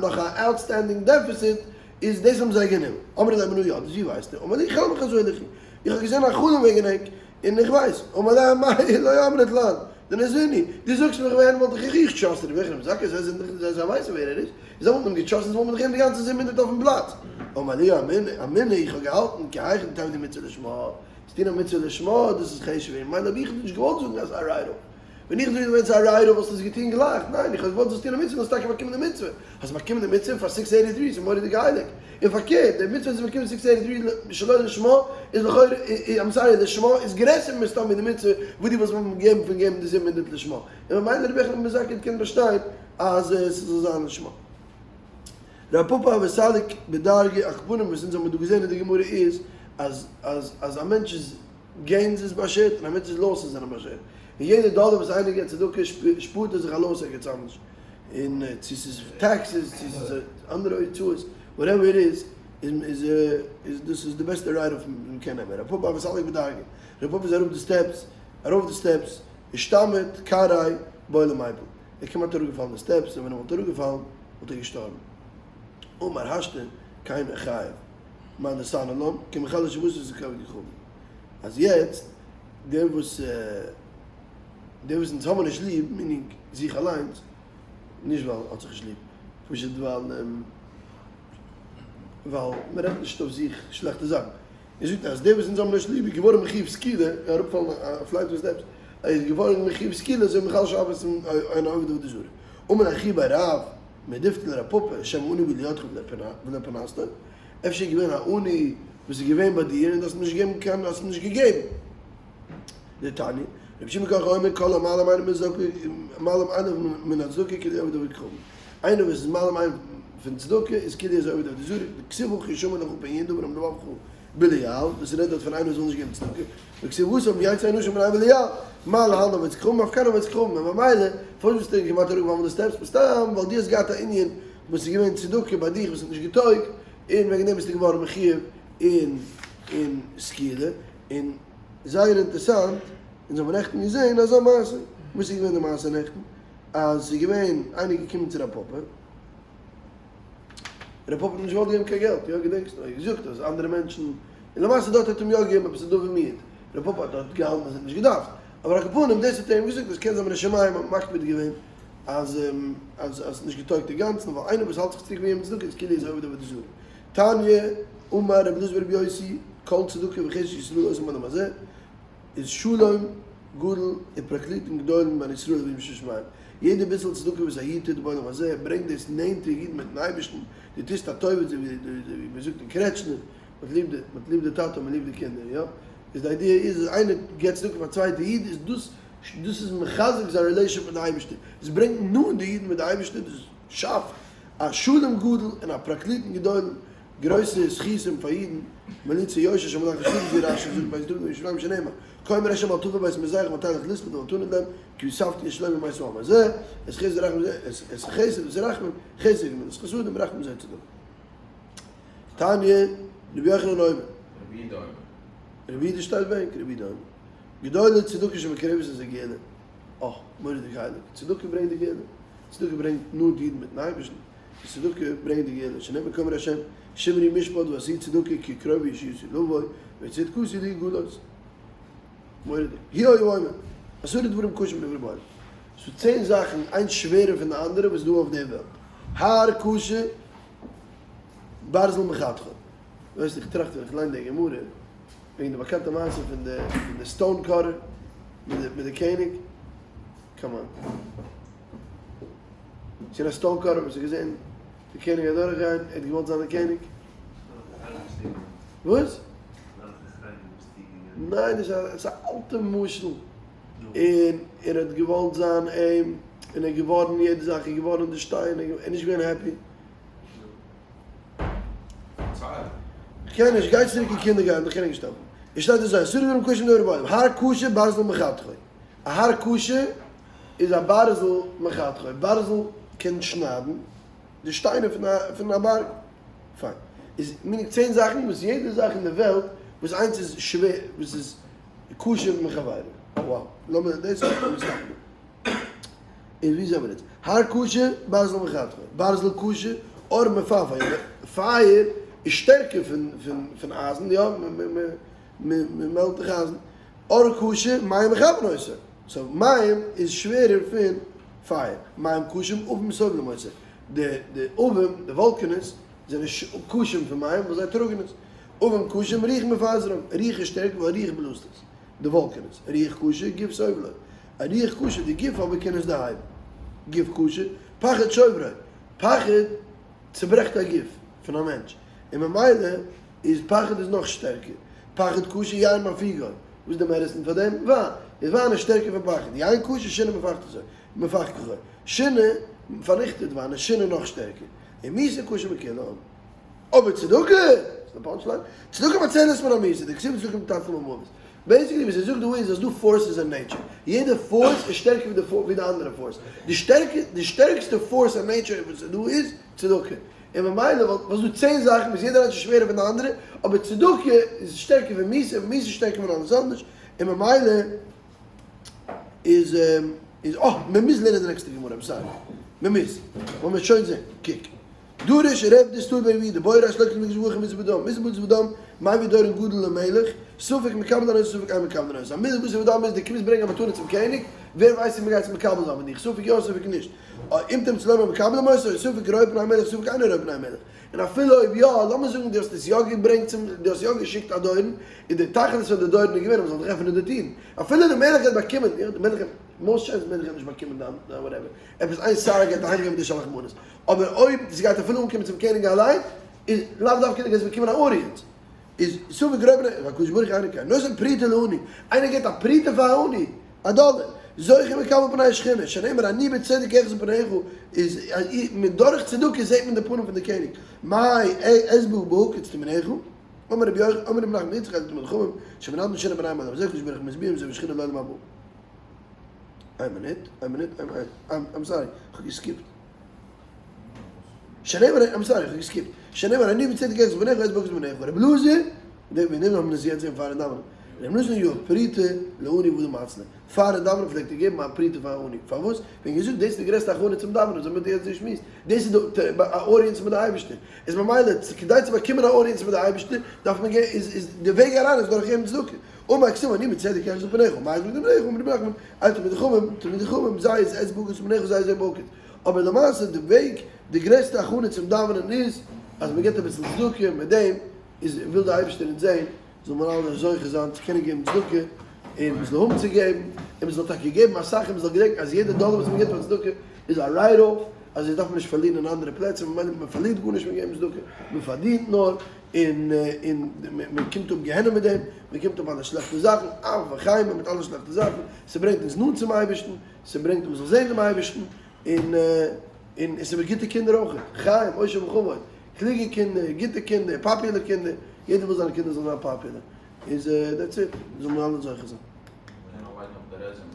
נאך א outstanding deficit, איז דאס האבן זיי גענומען. אמרו ליה מנא ידעת, ווי ווייסטו? אמר להו חלמא חזאי לכו, איך האב געזען א חלום וועגן ענק, און איך ווייס. אמר ליה אמאי לא אמרת לן, דניזהרינהו, דו זאגסט מיך ווען וואלט איך איך trust רבי יוחנן בן זכאי, זיי זענען דאך זיי ווייסן ווער ער איז, זיי וואלטן אים גע trust ט, זיי וואלטן דאך געגעבן די גאנצע 700 אויפן פלאץ. אמר להו אמינא, איך האב געהאלטן כי היכי דתעביד מצוה לשמה, צו טון א מצוה לשמה, דאס איז חשוב, און ממילא האב איך נישט געוואלט זאגן אז ס'איז א write off. ווען איך זאג ווען ס'איז א write off וואלסטו עס געטון גלייך, ניין איך האב געוואלט זאלסט טון א מצוה זאלסט טאקע באקומען די מצוה, האסט באקומען די מצוה פאר six eighty three ס'איז מורא'דיג הייליג, און פארקערט די מצוה וואס באקומען six eighty three שלא לשמה איז לכאורה I'm sorry לשמה איז גרעסער מסתם ווי די מצוה וואס דו וואלסט ווען געגעבן פון געבן די 700 לשמה, און ממילא רבי יוחנן בן זכאי קען באשטיין אז ס'זאל זיין לשמה. רב פפא וסליק בדרגא על כל פנים וואס אונז האבן דא געזען אין די גמרא איז אז אז אז א מענטש איז gains איז באשערט און א מענטש'ס losses זענען באשערט, און יעדע דאלער וואס איינער געבט צדקה שפארט ער זיך א loss ערגעץ אנדערש, און צו ס'איז taxes צו ס'איז אנדערע הוצאות, whatever it is, איז איז דאס איז די בעסטע write off מען קען נעמען. רב פפא וסליק בדרגא, רב פפא איז אראפ די steps, ארויף די steps, אישתמיט כרעיה בעי למיפל, ער איז כמעט אראפגעפאלן די steps, און ווען ער וואלט אראפגעפאלן וואלט ער געשטארבן. אמר השתא קיימא חייב. מאן דסני לן, כמחלל שבתות ועובד כוכבים. אז יעצט, דער וואס, דער וואס אונז האבן נישט ליב, meaning זיך אליינס, נישט ווייל האט זיך נישט ליב, פשוט ווייל, ווייל מען רעדט נישט אויף זיך שלעכטע זאכן. ער זאגט אז דער וואס אונז האבן נישט ליב איז געווארן מחיוב סקילה, אראפפאלן א flight פון steps, איז געווארן מחיוב סקילה אזוי מחלל שבת און עובד עבודה זרה. אמר אחי ביי רב, מדיפתי לרב פפא, שמא עני בא לידך ולא פרנסתו, אפשר איז געווען א עני. וואס איז געווען ביי דיר און דו האסט אים נישט געגעבן קיין, האסט אים נישט געגעבן. דתניא, רבי שמעון בר יוחאי אומר כל המעלים עיניו מן צדקה, מעלים עיניו מן הצדקה כאילו עובד עבודה כוכבים. איינער וואס איז מעלים עין פון צדקה איז כאילו ער איז עובד עבודה זרה, דכתיב הכא השמר לך פן יהיה דבר עם לבבך בליעל, דאס רעדט דארט פון איינער וואס וויל נישט געבן צדקה, וכתיב התם יצא אנשים בני בליעל, מה להלן עובד כוכבים אף כאן עובד כוכבים, און ממילא פארוואס ביסטו כמעט אראפגעפאלן פון די steps, מסתם ווייל דו האסט געהאט א ענין וואס איז געווען צדקה ביי דיך וואס האט נישט געטויגט, און וועגן דעם ביסטו געווארן מחיוב אין אין סקילה, און זייער אינטערסאנט, אונז האבן נעכטן געזען אזא מעשה, וואס איז געווען די מעשה נעכטן? אז ס'איז געווען איינער געקומען צו רב פפא, רב פפא האט נישט געוואלט געבן קיין געלט, יא געדענקסט? ער האט געזאגט אז אנדערע מענטשן, און למעשה דארט האט אים יא געגעבן עפעס א דבר מיעוט, רב פפא האט דארט געהאלטן אז ער האט נישט געדארפט, אבער על כל פנים דאס האט ער אים געזאגט אז קען זיין מן השמים האט מקפיד געווען אז אז אז נישט געטויגט אינגאנצן, ווייל איינער וואס האלט זיך צוריק פון געבן צדקה איז כאילו איז עובד עבודה זרה. תניא, אמר רבי אלעזר ברבי יוסי, כל צדקה וחסד שישראל עושים בעולם הזה, איז שלום גדול ופרקליטים גדולים בין ישראל לאביהם שבשמים. יעדע ביסל צדקה וואס א איד טוט בעולם הזה, ברענגט דאס נענטער אידן מיטן אייבערשטן, דו טוסט א טובה אזוי ווי מען זאגט אין קרעטשניף, מען האט ליב די, מען האט ליב די טאטע און מען ליב די קינדער, יא? איז די idea איז אז איינער געבט צדקה פאר א צווייטע איד, איז דאס דאס איז מחזק זיין relationship מיט די אייבערשטער, עס ברענגט נאנט די אידן מיט די אייבערשטער, דאס שאפט א שלום גדול און א פרקליטים גדולים, גרויסע זכותים פאר אידן, מליצי יושר של מלאכי שרת ווי רשי זאגט בית דוד בירושלים שנאמר, כה אמר ה' אל תבא בית מזרח ואל תלך לספוד ואל תנד להם, כי הוספתי את שלומי בית העם הזה, את חסד ורחמים זה, את חסד ואת רחמים, חסד גמילות חסדים רחמים זה צדקה. תניא, רבי יוחנן אומר. רבי יהודה אומר. רבי יהודה שטייט ביי ענק, רבי יהודה אומר. גדולה צדקה שמקרבת את הגאולה. אה, מורא'דיג הייליג. צדקה ברענגט די גאולה. צדקה ברענגט נאנט אידן מיטן אייבערשטן. די צדקה ברענגט די גאולה. שנאמר כה אמר ה' שמרו משפט ועשו צדקה כי קרובה ישועתי לבוא וצדקתי להגלות. מורא'דיג. הוא היה אומר, עשרה דברים קשים נבראו בעולם. ס'דא צען זאכן איינס שווערער פון די אנדערע וואס איז דא אויף דער וועלט. הר קשה ברזל מחתכו. ווייסט איך טראכט ווען איך ליין די גמרא וועגן די באקאנטע מעשה פון די פון די stone cutter מיט די מיט די קעניג. come on. ס'איז א stone cutter וואס האט געזען די קעניג אדורך גיין, ער האט געוואלט זיין די קעניג. וואס? ניין דאס איז א אלטע משל, און ער האט געוואלט זיין אים, און ער איז געווארן יעדע זאך, ער איז געווארן די שטיין, ער איז נישט געווען happy. כ'קען נישט, גיי צוריק אין קינדערגארטן, איך קען נישט שטאפן. עס שטייט אזוי, עשרה דברים קשים נבראו בעולם, הר קשה ברזל מחתכו. א הר קשה איז א ברזל מחתכו, ברזל קען שניידן די שטיינער פון א בארג, פיין. איז מיניג צען זאכן וואס יעדע זאך אין די וועלט וואס איינס איז שווער וואס איז קשה מחבירו. אה wow. לאמיר דאס לאמיר stop ן דא. און ווי זעמיר אונז? הר קשה ברזל מחתכו, ברזל קשה אור מפעפעו, פייער איז שטערקער פון אייזן, יא, מ'מעלט דאך אייזן. אור קשה, מים מכבין אותו. so מים איז שווערער פון פייער. מים קשים עבים סובלים אותו. די די עבים, די וואלקענעס, זענען קשים פון מים ווייל זיי טראגן עס. עבים קשים רוח מפזרם. רוח איז שטערקער ווייל רוח בלאזט עס. די וואלקענעס. רוח קשה גוף סובלו. א רוח קשה, די גוף אבער קען עס דערהייבן. גוף קשה, פחד שוברו. פחד צוברעכט א גוף פון א מענטש. און ממילא איז פחד איז נאך שטערקער. פחד קשה יין מפיגו. וואס איז די medicine פאר דעם? וויין. איז וויין איז שטערקער פון פחד. יין קשה שינה מפכחתו. מפכחו. שינה פארניכטעט וויין איז שינה נאך שטערקער. און מיתה קשה מכולם. אבער צדקה! איז די punch line. צדקה מצילת מן המיתה. דכתיב צדקה תציל ממוות. basically וואס ער זאגט דא איז אז ס'דא forces אין nature. יעדע force איז שטערקער ווי די אנדערע force. די שטערקסטע force אין nature וואס איז דא איז צדקה. און ממילא וואלט ס'דא צען זאכן וואס יעדער איינס איז שווערער פון די אנדערע, אבער צדקה איז שטערקער פון מיתה, און מיתה איז שטערקער פון אלעס אנדערש, און ממילא איז איז אה, מען מוז לערנען די נעקסטע גמרא, I'm sorry, מען מוז, וועל מיר שוין זען, קוק, דרש ר' דוסתאי ברבי יהודה, בעי ריש לקיש מקדש ברוך הוא מצוה בדם, מצוה בשר ודם, מביא דורון גדול למלך, ספק מקבלין אותו ספק אין מקבלין אותו, א מצוה בשר ודם איז דו קומסט ברענגען א מתנה צום קעניג, ווער ווייסט צו מען גייט עס מקבל זיין פון דיך, ספק יא ספק נישט. אם תמצא לומר מקבלים אותו, ספק רואה פני המלך ספק אינו רואה פני המלך. און אפילו אויב יא, לאמיר זאגן דו האסט עס יא געברענגט צום, דו האסט יא געשיקט א דורון, און די תכלית פון די דורון איז געווען אז מ'זאל דיך עפענען די טירן. אפילו די מלך גייט באקומען, יא, די מלך, most chance די מלך גייט נישט באקומען דיין whatever, עפעס איין שר גייט אהיימגיין מיט די שלח מנות. אבער אויב עס גייט אפילו אנקומען צום קעניג אליין, איז לאו דווקא דו גייסט באקומען א audience. איז ספק רוב בני והקדוש ברוך הוא אינו כן נותן פרוטה לעני, איינער געבט א פרוטה פאר א עני, א דאלער, זוכה מקבל פני השכינה, שנאמר אני בצדק אחזה פניך, איז מיט דורך צדקה זעט מען די פנים פון די קעניג, מאי אשבעה בהקיץ תמינך, אמר רבי יוחנן אמר רבי נחמן בר יצחק על תלמידי חכמים שמנדין שינה בעיניהם על ידי זה הקדוש ברוך הוא משביע זיי ושכינה לעולם הבא. איין מינוט, איין מינוט, I'm sorry, איך האב גע skip ט. שנאמר, I'm sorry, איך האב גע skip ט. שנאמר אני בצדק אחזה פניך אצבע בהקיץ תמינך. רבי אלעזר, ווען דעם האבן מיר עס יעצט זען פארן דאווענען. רבי אלעזר יהב פרוטה לעני ואדם מצלי. פארן דאווענען פלעגט ער געבן א פרוטה פאר עני. פארוואס? וועגן געזאגט דאס איז די גרעסטע הכנה צום דאווענען, אזוי האבן מיר יעצט געשמועסט. דאס איז די audience מיט די אייבערשטער. איז ממילא כדי צו באקומען א audience מיט די אייבערשטער דארף מען געבן, איז די וועג אריין איז דורך געבן צדקה. אמר כתוב אני בצדק אחזה פניך, מה אצבע בהקיץ תמינך, אמר רבי נחמן, אין תלמידי חכמים, תלמידי חכמים, זיי איז אצבע בהקיץ תמינך זיי זענען בהקיץ. אבער למעשה די וועג, די גרעסטע הכנה צום דאווענען איז אז מען גיבט אביסל צדקה, מיט דעם איז וויל די אייבערשטער אונז זען, זאל מען אלע זוכה זיין צו קענען געבן צדקה, און מען זאל האבן צו געבן, און מען זאל טאקע געבן אסאך, און מען זאל געדענקען אז יעדע דאלער וואס מען גיבט פאר צדקה איז א write off, אז דאס דארף מען נישט פארלירן אין אנדערע פלעצער, ממילא מען פארלירט גארנישט מיט געבן צדקה, מען פארדינט נאר, און און מען קומט אפ גיהנום מיט דעם, מען קומט אפ אלע שלעכטע זאכן, אף וחיימא מיט אלע שלעכטע זאכן, ס'ברענגט אונז נאנט צום אייבערשטן, ס'ברענגט אז מ'זאל זען דעם אייבערשטן, און און עס איז מיט גוטע קינדער אויך, חיים, עושר וכבוד, קלוגע קינדער, גוטע קינדער, popular קינדער, יעדער וויל זיינע קינדער זאלן זיין popular, איז that's it, זאל מען אלע זוכה זיין. מ'קען אויך לייגן אויף די resume.